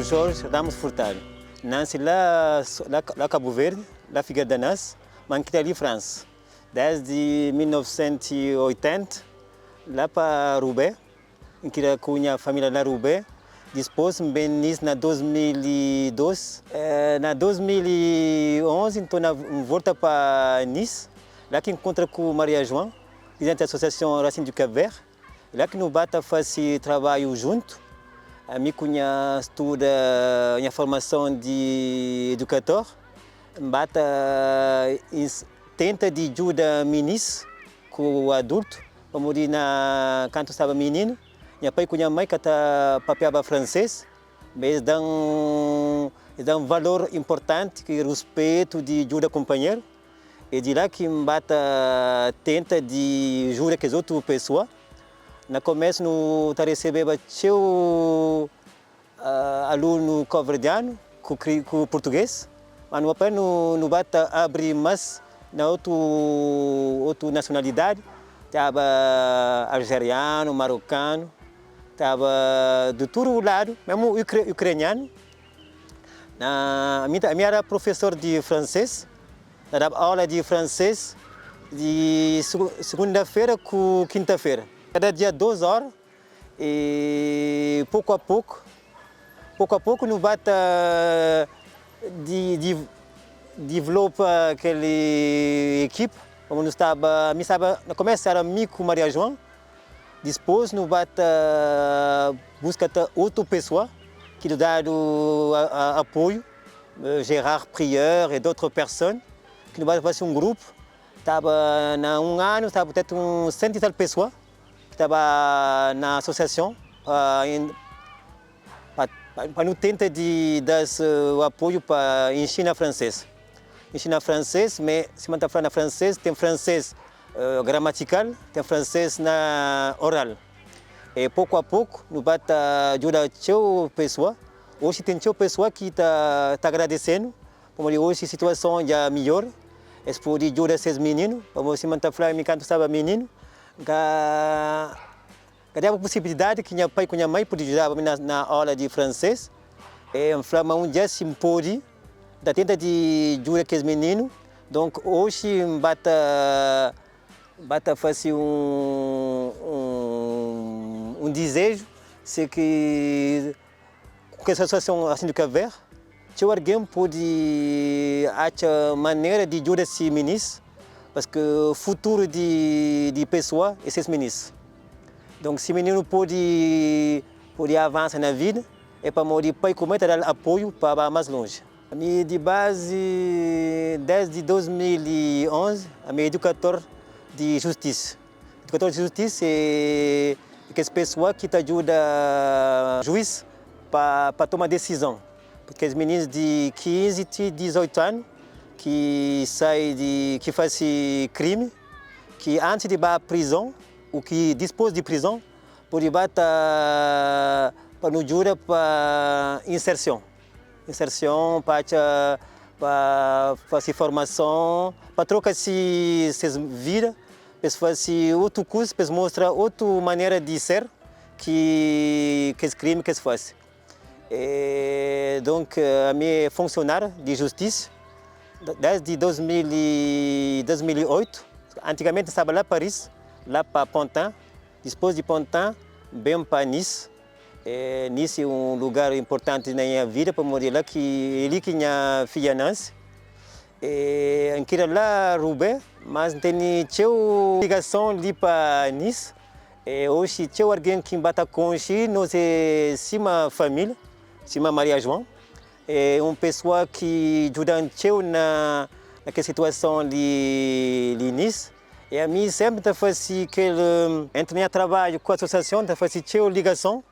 Jorge Ramos Furtado. Nanse lá Cabo Verde, lá Figueira da Nasce, mas kria li França. Desde 1980, lá para Roubaix, kria ku nha família lá Roubaix. Depois, bem nisso na 2002. Na 2011, então, na volta para Nice, lá que encontra com Maria João, presidente da Associação Racine du Cap-Vert. Lá que no bata faz trabalho junto. A minha cunha estuda minha formação de educador. Bata tenta de ajuda meninos com o adulto, como de na canto estava menino. Minha pai com minha mãe que tá papiava francês, mas dão valor importante que respeito de ajuda companheiro. E de lá que bata tenta de ajuda que as outras pessoas. Na começo no tá recebendo seu aluno cabo-verdiano com português, mas no pai no bata abre mais na outra nacionalidade, estava algeriano, marocano, estava de todo lado, mesmo ucraniano. A minha era professor de francês, dava aula de francês de segunda-feira com quinta-feira. Cada dia 2 horas e pouco a pouco no bata de desenvolve aquela equipe. Como não estava, me estava, no começo era Mico Maria João, depois no bata busca outra pessoa que lhe dá o apoio, Gérard Prieur e d'autres personnes, que no bata fazer um grupo. Estava na um ano, estava peut-être um cento e tal pessoas que estava na associação para não tentar de dar o apoio para ensinar francês. Ensinar francês, mas se está falando francês, tem francês gramatical, tem francês na oral. E pouco a pouco, no bata ajuda a pessoa. Hoje tem pessoa que está tá agradecendo, como hoje a situação já melhor. Es pode ajudar esses meninos, como se está falando, me canto estava menino, que cadê a possibilidade que minha pai e minha mãe podiam ajudar na aula de francês. E eu um dia se pode, da tenta de ajudar aqueles meninos. Donc hoje bata fazer um desejo, c'est que com essa situação assim do Cabo se alguém pode achar maneira de ajudar esses meninos, porque o futuro de pessoa é esses meninos. Donc se o menino pode avançar na vida, é para morrer pai como dar apoio para mais longe. A minha de base, desde 2011, a minha educador de justiça. Educador de justiça é aquela pessoa que te ajuda juiz para tomar decisão. Porque os meninos de 15 e 18 anos que saem de que fazem crime, que antes de ir à prisão, o que depois de prisão, pode bater para nos ajuda para inserção. Inserção para fazer formação, para trocar se vida, para fazer outro curso, para mostrar outra maneira de ser que esse crime que se faz. E, donc, a minha funcionária de justiça, desde 2000, 2008, antigamente estava lá em Paris, lá para Pantin, depois de Pantin, bem para Nice. E Nice é um lugar importante na minha vida, para morrer lá, que ele que minha filha nasce. E, eu lá Roubaix, mas tem ligação ali para Nice. E hoje tinha alguém que bate com nós é cima família, cima Maria João. É uma pessoa que ajuda na naquela situação de Nice. E a mim sempre está fazendo aquele entre meu trabalho com a associação, está fazendo ligação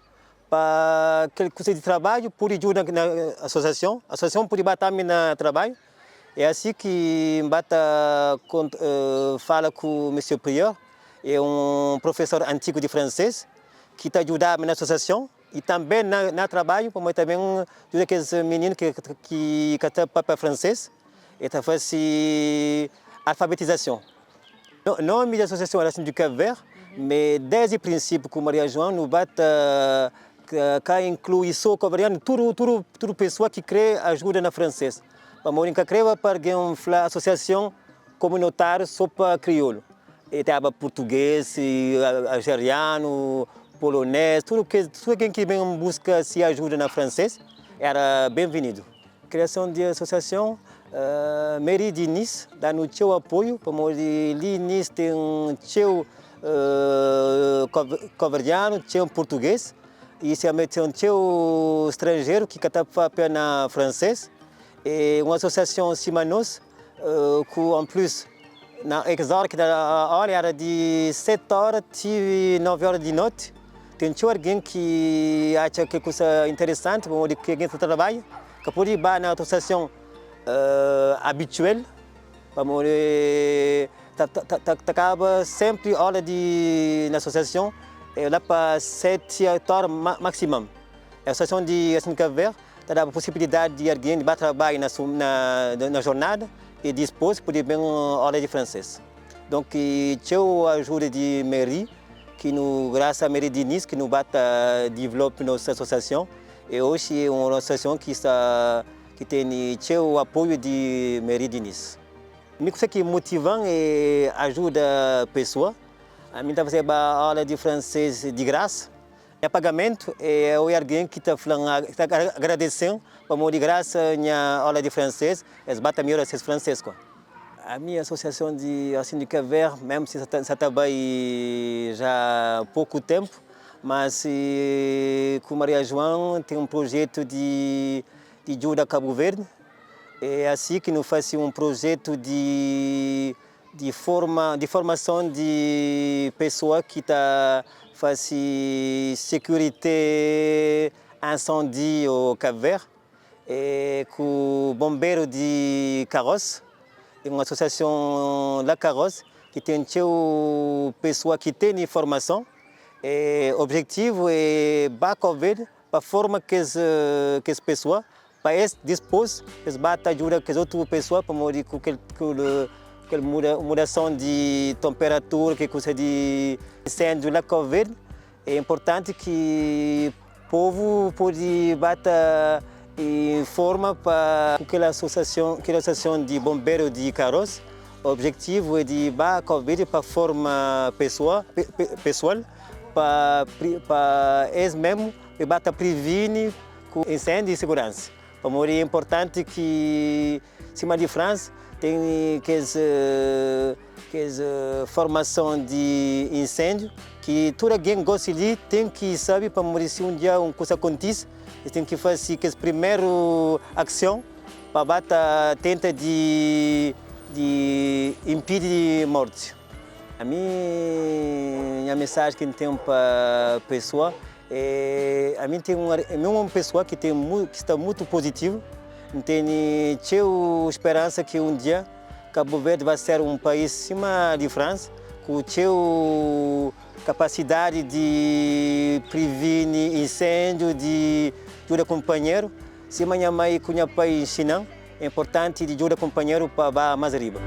para aquele curso de trabalho, por ajuda na associação, a associação pode bater no trabalho. É assim que bata fala com o Monsieur Prieur, é um professor antigo de francês que está ajudando na associação e também na trabalho, como também ajuda aqueles meninos que estão para francês e está fazendo alfabetização. O nome da associação é Racine du Cap-Vert, mas desde o princípio com Maria João, no bate Ka inklui so kabuverdianu, tudu tudu tudu pessoa ki kre ajuda na fransês. Pamodi N ka kreba pa argen fla asosiason komunotáriu so pa kriolu. E ta ba purtugês, aljerianu, polonês, tudu kes tudu algen ki ben buska si ajuda na fransês era ben-vinidu. Kriason di asosiason Meri di Nice da-nu txeu apoiu pamodi li Nice ten txeu kabuverdianu, txeu purtugês i tanbe ten txeu stranjeru ki ka ta papia na fransês. E un asosiason sima nos ku en plus na kes óra ki ta óra éra di seti óra ti novi óra di noti. Ten txeu algen ki atxa kel kusa interesanti pamodi ki algen sta ta trabadja ka pode ba na asosiason abitual pamodi ta ta kaba senpri ora di na asosiason é la pa seti oitu ora maksimum. Asosiason di Asin Kabu Verdi ta daba posibilidadi di algen di ba trabadja na jornada i dispôs pode ben ora di franses. Donk txeu ajuda di meri ki nu grasa a Meri Diniz ki nu ba ta develop nos asosiason e oxi e un asosiason ki sta ki tene txeu apoiu di Meri Diniz. Mi kusa ki motivan e ajuda pesoa. Ami ta fazeba aula di franses di grasa. Nha pagamentu e oi algen ki ta flan ki ta agradesen pamodi grasa nha aula di franses es ba ta midjora ses franses. Ami asosiason di Arsin di Kab Verd mesmu si sa ta bai ja poku tempu mas ku Maria João ten un projetu di djuda Kabu Verdi e asi ki nu fasi un projetu di di forma di formason di pesoa ki ta fasi sekurite insendi o Kab Verd e ku bonberu di Karos e un asosiason la Karos ki ten txeu pesoa ki tene formason e objetivu e ba Kab Verd pa forma kes kes pesoa Pa es dispôs es ba ta djuda kes otu pesoa pamodi ku kel kel mudason di tanperatura ki kusa di inséndiu la Kau Verdi é inportanti ki povu pode ba ta informa pa ku kel asosiason kel asosiason di bonberu di Karos objetivu é di ba Kau Verdi pa forma pesoa pesoal pa pa es mesmu ba ta privini Ku inséndiu i siguransa. Pamodi é inportanti ki sima di Fransa ten kes kes formason di inséndiu ki tudu algen gosi li ten ki sabe pamodi si un dia un kusa kontise es ten ki fase kes primeru akson pa ba ta tenta di di inpidi morti. Ami nha mensaji ki N ten pa pesoa E ami N ten un ami un pesoa ki ten ki sta mutu pozitivu, N tene txeu speransa ki un dia Kabu Verdi vai ser un país sima di Fransa, ku txeu kapasidadi di privini insendiu, di djuda kunpanheru, sima nha mai ku nha pai nxina-m, é inportanti di djuda kunpanheru pa ba más riba.